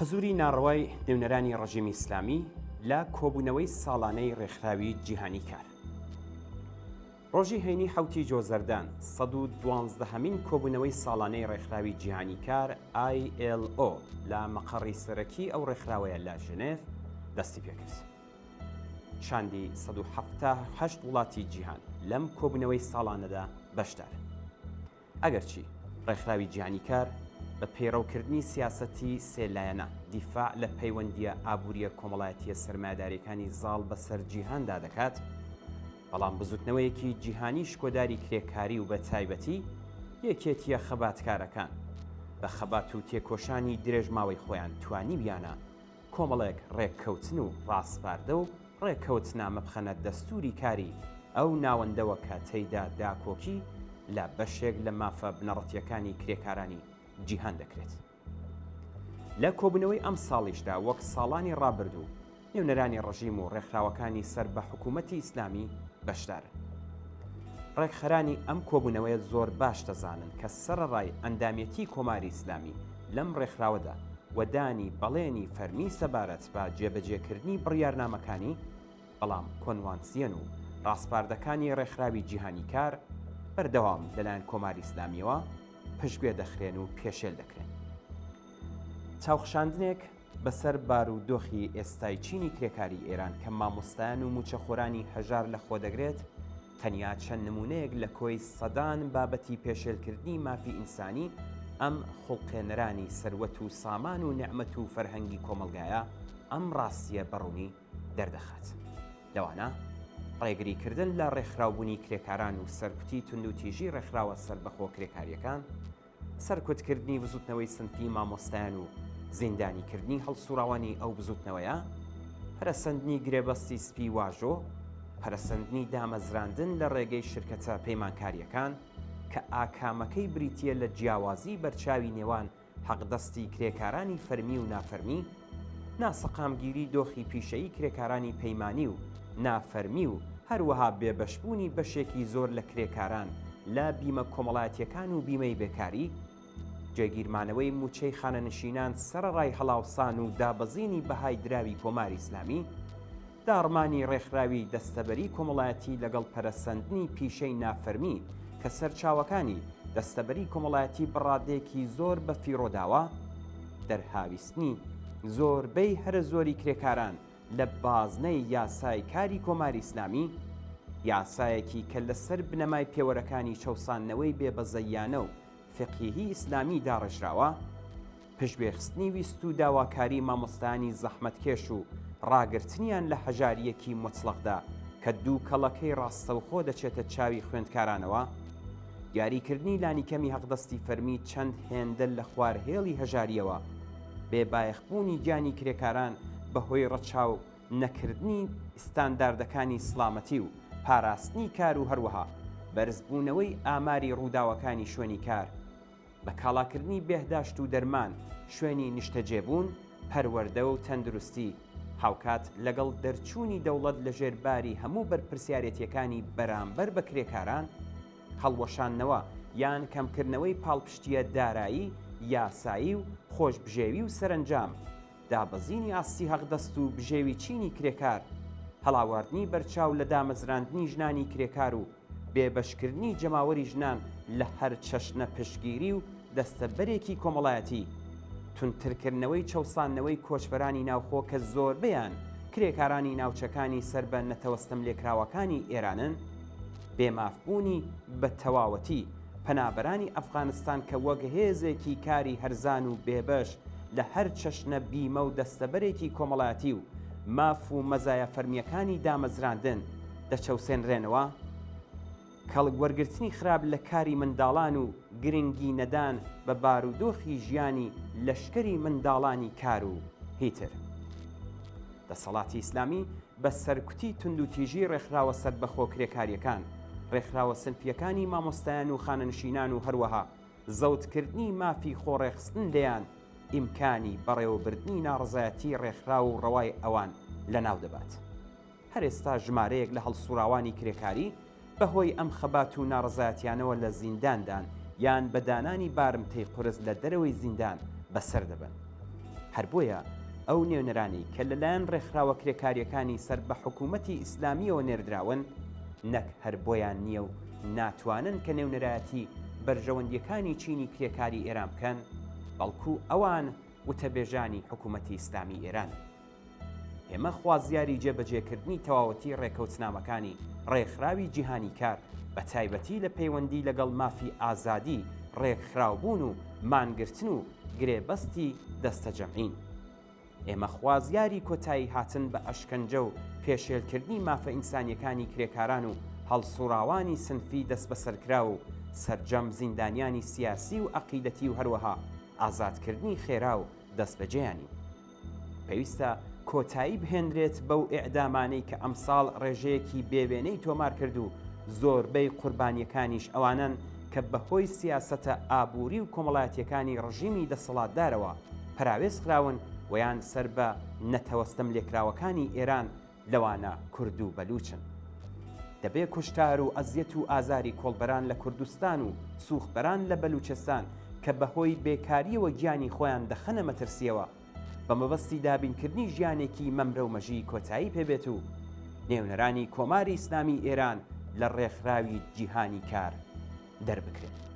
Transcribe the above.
حزوری ناڕەوای نوێنەرانی ڕژیمی ئیسلامی لە کۆبوونەوەی ساڵانەی ڕێکخراوی جیهانی کار. ڕۆژی هەینی حەوتی جۆزەردان، 112 هەمین کۆبوونەوەی ساڵانەی ڕێکخراوی جیهانی کار ILO لە مەقەڕی سەرەکی ئەو ڕێکخراوەیە لە ژنێف دەستی پێکرد. شاندی 178 وڵاتی جیهان لەم کۆبوونەوەی ساڵانەدا بەشدارن. ئەگەرچی ڕێکخراوی جیهانی کار بە پەیڕەوکردنی سیاسەتی سێ لایەنە دیفاع لە پەیوەندییە ئابوورییە کۆمەڵایەتییە سەرمایەدارییەکانی زاڵ بەسەر جیهاندا دەکات، بەڵام بزوتنەوەیەکی جیهانی شکۆداری کرێکاری و بە تایبەتی یەکێتییە خەباتکارەکان بە خەبات و تێکۆشانی درێژماوەی خۆیان توانیویانە کۆمەڵێک ڕێککەوتن و ڕاسپاردە و ڕێککەوتنامە بخەنە دەستووری کاری ئەو ناوەندەوە کە تێیدا داکۆکی لە بەشێک لە مافە بنەڕەتییەکانی کرێکارانی جیهان دەکرێت. لە کۆبوونەوەی ئەمساڵیشدا وەک ساڵانی ڕابردوو نوێنەرانی ڕژیم و ڕێکخراوەکانی سەر بە حکوومەتی ئیسلامی بەشدارن. ڕێکخەرانی ئەم کۆبوونەوەیە زۆر باش دەزانن کە سەرەڕای ئەندامێتی کۆماری ئیسلامی لەم ڕێکخراوەدا و دانی بەڵێنی فەرمی سەبارەت بە جێبەجێکردنی بڕیارنامەکانی، بەڵام کۆنوانسیەن و ڕاسپاردەکانی ڕێکخراوی جیهانی کار بەردەوام لەلایەن کۆماری ئیسلامییەوە پشتگوێ دەخرێن و پێشێل دەکرێن. چاوخشاندنێک بەسەر بارودۆخی ئێستای چینی کرێکاری ئێران کە مامۆستایان و مووچەخۆرانی هەژار لەخۆدەگرێت، تەنیا چەند نموونەیەک لە کۆی سەدان بابەتی پێشێلکردنی مافی ئینسانی ئەم خوڵقێنەرانی سەروەت و سامان و نیعمەت و فەرهەنگی کۆمەڵگایە ئەم ڕاستییە بە ڕوونی دەردەخات. لەوانە ڕێگریکردن لە ڕێکخراوبوونی کرێکاران و سەرکوتی توندوتیژی ڕێکخراوە سەربەخۆ کرێکارییەکان، سەرکوتکردنی بزوتنەوەی سنفی مامۆستایان و زیندانیکردنی هەڵسوڕاوانی ئەو بزوتنەوەیە، پەرەسەندنی گرێبەستی سپی واژۆ، پەرەسەندنی دامەزراندن لە ڕێگەی شرکەتە پەیمانکارییەکان کە ئاکامەکەی بریتییە لە جیاوازی بەرچاوی نێوان حەقدەستی کرێکارانی فەرمی و نافەرمی، ناسەقامگیری دۆخی پیشەیی کرێکارانی پەیمانی و نافەرمی و هەروەها بێبەشبوونی بەشێکی زۆر لە کرێکاران لە بیمە کۆمەڵایەتییەکان و بیمەی بێکاری، جێگیرمانەوەی مووچەی خانەنشینان سەرەڕای هەڵاوسان و دابەزینی بەهای دراوی کۆماری ئیسلامی، داڕمانی ڕێکخراوی دەستەبەری کۆمەڵایەتی لەگەڵ پەرەسەندنی پیشەی نافەرمی کە سەرچاوەکانی دەستەبەری کۆمەڵایەتی بە ڕادەیەکی زۆر بە فیڕۆ داوە، دەرهاویستنی زۆربەی هەرە زۆری کرێکاران لە بازنەی یاسای کاری کۆماری ئیسلامی، یاسایەکی کە لەسەر بنەمای پێوەرەکانی چەوساندنەوەی بێ بەزەییانە و فیقهی ئیسلامی داڕێژراوە، پشتگوێخستنی ویست و داواکاری مامۆستایانی زەحمەتکێش و ڕاگرتنیان لە هەژارییەکی موتڵەقدا کە دووکەڵەکەی ڕاستەوخۆ دەچێتە چاوی خوێندکارانەوە، دیاریکردنی لانیکەمی هەقدەستی فەرمی چەند هێندە لە خوار هێڵی هەژارییەوە، بێ بایەخبوونی گیانی کرێکاران بەهۆی ڕەچاو نەکردنی ستانداردەکانی سڵامەتی و پاراستنی کار و هەروەها بەرزبوونەوەی ئاماری ڕووداوەکانی شوێنی کار، بە کاڵاکردنی بێهداشت و دەرمان، شوێنی نیشتەجێبوون، پەروەردە و تەندروستی، هاوکات لەگەڵ دەرچوونی دەوڵەت لەژێر باری هەموو بەرپرسیارێتییەکانی بەرامبەر بە کرێکاران، هەڵوەشاندنەوە یان کەمکردنەوەی پاڵپشتییە دارایی، یاسایی و خۆشبژێوی و سەرەنجام دابەزینی ئاستی هەقدەست و بژێوی چینی کرێکار، هەڵاواردنی بەرچاو لە دامەزراندنی ژنانی کرێکار و بێبەشکردنی جەماوەری ژنان لە هەر چەشنە پشتگیری و دەستەبەرێکی کۆمەڵایەتی، توندترکردنەوەی چەوساندنەوەی کۆچبەرانی ناوخۆ کە زۆربەیان کرێکارانی ناوچەکانی سەر بە نەتەوە ستەملێکراوەکانی ئێرانن، بێمافبوونی بە تەواوەتی پەنابەرانی ئەفغانستان کە وەک هێزێکی کاری هەرزان و بێبەش لە هەر چەشنە بیمە و دەستەبەرێکی کۆمەڵایەتی و ماف و مەزایا فەرمییەکانی دامەزراندن دەچەوسێنرێنەوە، کەڵک وەرگرتنی خراپ لە کاری منداڵان و گرنگی نەدان بە بارودۆخی ژیانی لەشکری منداڵانی کار و هیتر. دەسەڵاتی ئیسلامی بە سەرکوتی توندوتیژی ڕێکخراوە سەربەخۆ کرێکارییەکان، ڕێکخراوە سنفییەکانی مامۆستایان و خانەنشینان و هەروەها زەوتکردنی مافی خۆڕێکخستن لێیان، ئیمکانی بەڕێوەبردنی ناڕەزایەتیی ڕێکخراو و ڕەوای ئەوان لەناو دەبات. هەر ئێستا ژمارەیەک لە هەڵسوڕاوانی کرێکاری بە هۆی ئەم خەبات و ناڕەزایەتیانەوە لە زینداندان یان بە دانانی بارمتەی قورس لە دەرەوەی زیندان بەسەر دەبەن. هەر بۆیە ئەو نوێنەرانەی کە لەلایەن ڕێکخراوە کرێکارییەکانی سەر بە حکوومەتی ئیسلامییەوە نێردراون، نەک هەر بۆیان نییە و ناتوانن کە نێونەرایەتی بەرژەوەندییەکانی چینی کرێکاری ئێران بکەن، بەڵکوو ئەوان وتەبێژانی حکوومەتی ئیسلامیی ئێرانن. ئێمە خوازیاری جێبەجێکردنی تەواوەتی ڕێکەوتنامەکانی ڕێکخراوی جیهانی کار بە تایبەتی لە پەیوەندی لەگەڵ مافی ئازادی ڕێکخراوبوون و مانگرتن و گرێبەستی دەستەجەمعین. ئێمە خوازیاری کۆتایی هاتن بە ئەشکەنجە و پێشێلکردنی مافە ئینسانیەکانی کرێکاران و هەڵسوڕاوانی سنفی دەستبەسەرکراو و سەرجەم زیندانیانی سیاسی و عەقیدەتی و هەروەها ئازادکردنی خێرا و دەستبەجێیانین. پێویستە کۆتایی بهێنرێت بەو ئیعدامانەی کە ئەمساڵ ڕێژەیەکی بێوێنەی تۆمار کرد و زۆربەی قوربانییەکانیش ئەوانەن کە بەهۆی سیاسەتە ئابووری و کۆمەڵایەتییەکانی ڕژیمی دەسەڵاتدارەوە پەراوێز خراون و یان سەر بە نەتەوە ستەملێکراوەکانی ئێران لەوانە کورد و بەلووچن. دەبێ کوشتار و ئەزیەت و ئازاری کۆڵبەران لە کوردستان و سووختبەران لە بەلووچستان کە بە هۆی بێکارییەوە گیانی خۆیان دەخەنە مەترسییەوە بە مەبەستی دابینکردنی ژیانێکی مەمرە و مەژی کۆتایی پێ بێت و نێونەرانی کۆماری ئیسلامیی ئێران لە ڕێکخراوی جیهانی کار دەربکرێن.